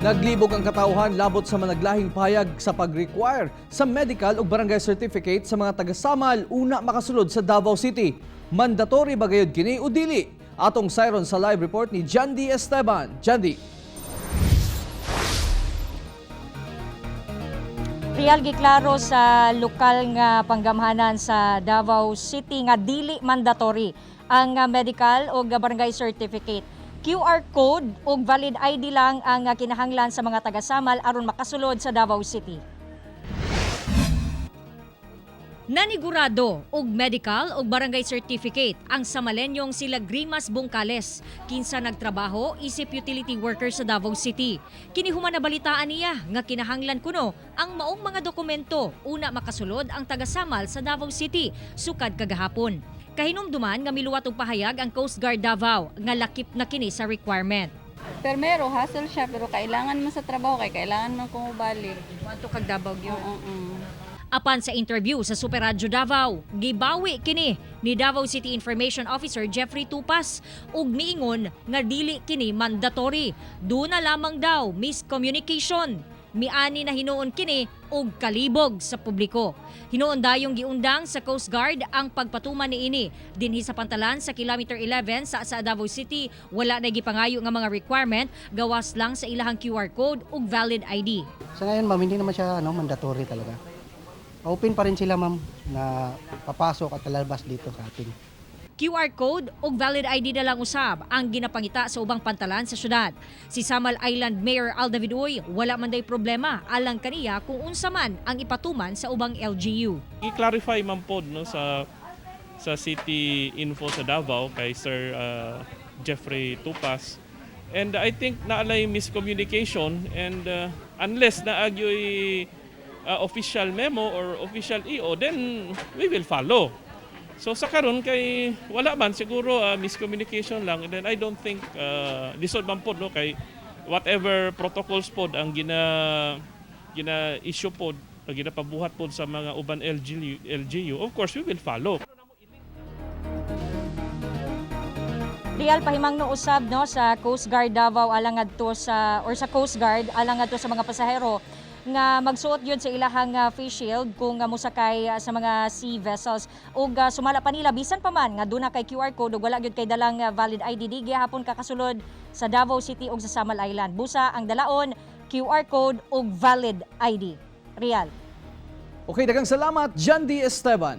Naglibog ang katawhan labot sa managlahing pahayag sa pag-require sa medical ug barangay certificate sa mga taga-Samal una makasulod sa Davao City. Mandatory ba gayud kini o dili? Atong sayron sa live report ni Jandy Esteban. Jandy. Real, giklaro sa lokal nga panggamhanan sa Davao City nga dili mandatory ang medical o barangay certificate. QR code ug valid ID lang ang kinahanglan sa mga taga-Samal aron makasulod sa Davao City. Nanigurado og medical og barangay certificate ang Samalenyong sila Grimas Bungkales, kinsa nagtrabaho isip utility worker sa Davao City. Kini human nabalitaan niya nga kinahanglan kuno ang maong mga dokumento una makasulod ang taga-Samal sa Davao City sukad kagahapon. Kahinumduman nga miluwat og pahayag ang Coast Guard Davao nga lakip na kini sa requirement. Pero hassle siya, pero kailangan mo sa trabaho kay kailangan mo kung balik. Moadto kag Davao gyud. Oo. Apan sa interview sa Super Radyo Davao, gibawi kini ni Davao City Information Officer Jeffrey Tupas ug miingon nga dili kini mandatory. Duna lamang daw miscommunication. Miani na hinuon kini og kalibog sa publiko. Hinuon dayong giundang sa Coast Guard ang pagpatuman niini dinhi sa pantalan sa kilometer 11 sa Davao City. Wala na gipangayo nga mga requirement, gawas lang sa ilahang QR code ug valid ID. Sa ngayon, ma'am, hindi naman siya mandatory talaga. Open pa rin sila, ma'am, na papasok at lalabas dito sa atin. QR code ug valid ID na lang usab ang ginapangita sa ubang pantalan sa syudad. Si Samal Island Mayor Al David Uy, wala man day problema alang kaniya kung unsa man ang ipatuman sa ubang LGU. I-clarify man pod, no, sa City Info sa Davao kay Sir Jeffrey Tupas. And I think naalay miscommunication and unless naagyoy official memo or official EO, then we will follow. So sa karon kay wala man siguro, miscommunication lang, and then I don't think lisod man pod, no, kay whatever protocols pod ang gina gina issue pod, ginapabuhat pod sa mga uban LGU, of course we will follow. Real, pahimangno usab, no, sa Coast Guard Davao alang ngadto sa or sa Coast Guard alang ngadto sa mga pasahero nga magsuot yun sa ilahang face shield kung mosakay sa mga sea vessels ug sumala pa nila, bisan pa man nga duna kay QR code ug wala gyud kay dalang valid ID, di gihapon kakasulod sa Davao City ug sa Samal Island. Busa ang dalaon, QR code ug valid ID. Real. Okay, daghang salamat, Jandy Esteban.